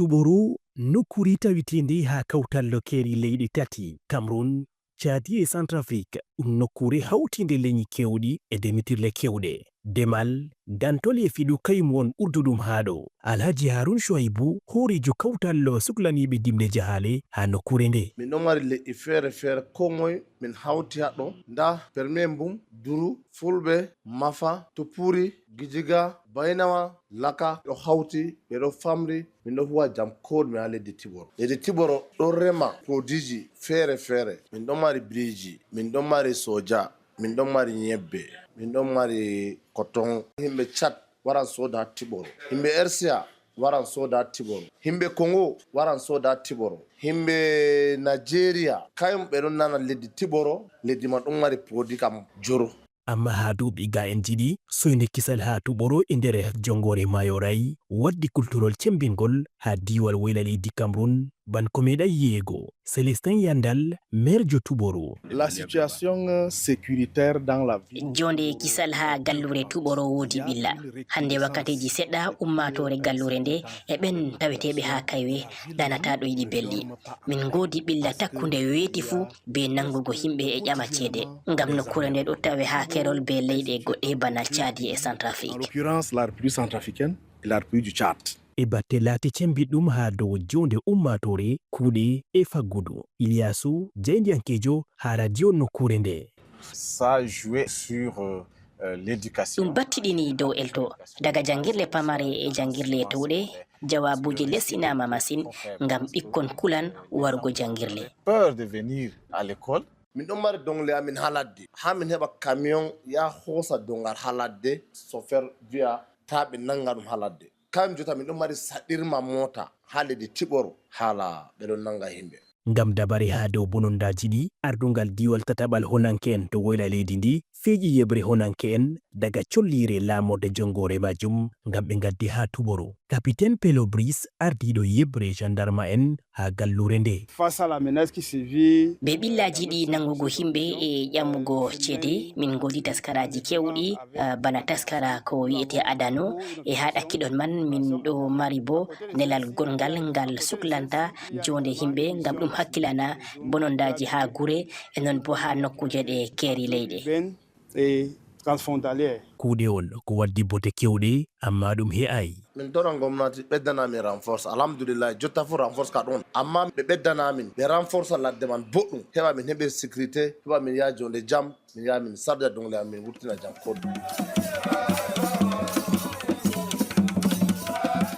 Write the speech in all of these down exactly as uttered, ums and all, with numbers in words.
Tuɓoru, nokkuure tawiteende haa kawtal keeri leyɗe tati, Cameroun, Caadi e Centrafrique, ɗum nokkuure hawtiinde leñi keewɗi e demitirle keewɗe. Demal, gantol e fiɗu kañum won ɓurduɗum haa ɗo. Alhaji Harun Shuaibu, hooreejo kawtal suklaniiɓe dimɗe jahaale haa nokkuure nde. Min ɗon mari leƴƴi feere-feere, koo moy min hawti haa ɗo. Ndaa, Permier Mbum, Duru, Fulɓe, Mafa, Tupuri, Gijiga, Bainawa, Laka, ɗo hawti, ɓe ɗo famri, min ɗo huwa jam koo ɗume haa leddi Tiboro. Leddi Tiboro ɗo rema produitji feere-feere. Min ɗon mari biriiji, min ɗon mari sooja, min ɗon mari nyebbe, min ɗon mari coton. Yimɓe Chad waran sooda haa Tiboro. Yimɓe Ersiya waran sooda haa Tiboro. Yimɓe Congo waran sooda haa Tiboro. Yimɓe Nigeria, kañum ɓe ɗon nana leddi Tiboro, leddi man ɗon mari produit kam joro. Amma haa duuɓi ga'enji ɗi, soyde kisal haa Tuɓoro e nder jonngoore Maayo Ray waddi kulturol cemmbingol haa diiwal woyla leydi Cameroun, ban ko meeɗay yi'eego. Célestin Yandal, meerjo Tuɓoro. La situation, euh, sécuritaire dans la ville. Joonde kisal haa galluure Tuɓoro woodi ɓilla. Hannde wakkateeji seɗɗa, ummaatoore galluure nde e ɓen taweteeɓe haa Kaywe danata ɗo yiɗi belɗi. Min ngoodi ɓilla takkunde weeti fuu bee nanngugo yimɓe e ƴama ceede, ngam nokkuure nde ɗo tawe haa keerol bee leyɗe goɗɗe bana Caadi e Centrafrique. En l'occurrence, la République centrafricaine et la République du Tchad. E batte laati cembiɗɗum haa dow joonde ummaatoore, kuuɗe e faggudu. Iliyaasu, jaayndiyankeejo haa radio nokkuure nde. Ça joue sur, euh, euh, l'éducation. Ɗum battiɗini dow elto, daga janngirle pamare e janngirle towɗe, jawaabuuji lesɗinaama masin ngam ɓikkon kulan warugo janngirle. Peur de venir à l'école. Min ɗon mari dongle amin haa ladde. Haa min heɓa camion yaha hoosa dongal haa ladde, chauffeur vi'a taa ɓe nannga ɗum haa ladde. Kañum jotta min ɗon mari saɗirma moota haa leddi Tiɓoro haala ɓe ɗon nannga yimɓe. Ngam dabare haa dow bonondaaji ɗi, ardungal diiwal tataɓal honanke'en to woyla leydi ndi feeƴi yeɓre honanke'en daga colliire laamorde jonngoore maajum ngam ɓe ngaddi haa Tuɓoro. Kapiten Pelobris, ardiiɗo yeɓre jandarma'en haa galluure nde. Face à la menace qui sévit. Bee ɓillaaji ɗi nanngugo yimɓe e ƴamugo ceede, min ngoodi taskaraaji keewɗi, ah, bana taskara ko wi'ete Adano, e haa ɗakkiɗon man, min ɗo mari boo nelal gongal ngal suklanta joonde yimɓe, ngam ɗum hakkilana bonondaaji haa gure, e non boo haa nokkuuje ɗe keeri leyɗe. Urbaine et transfrontalière. Kuuɗe on ko waddi bote keewɗe, ammaa ɗum he'aay. Min toran gomnati ɓeddana min renforce. Alhamdulillah, jotta fuu renforce ka ɗon. Ammaa ɓe ɓeddana min, ɓe renforce ladde man boɗɗum. Heɓa min heɓir sécurité, heɓa min yaha joonde jam, min yaha min sarda dongle am, min wurtina jam koɗɗum.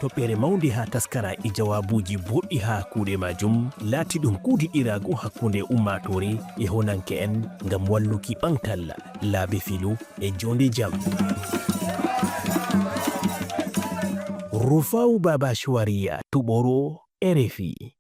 Toɓɓere mawnde haa taskara e jawaabuuji boɗɗi haa kuuɗe maajum, laati ɗum kuudiɗiraagu hakkunde ummaatoore e honanke'en ngam walluki ɓantal, laabi filu e joonde jam. Rufaa'u Baaba Shuwariya, Tuɓoro, R F I.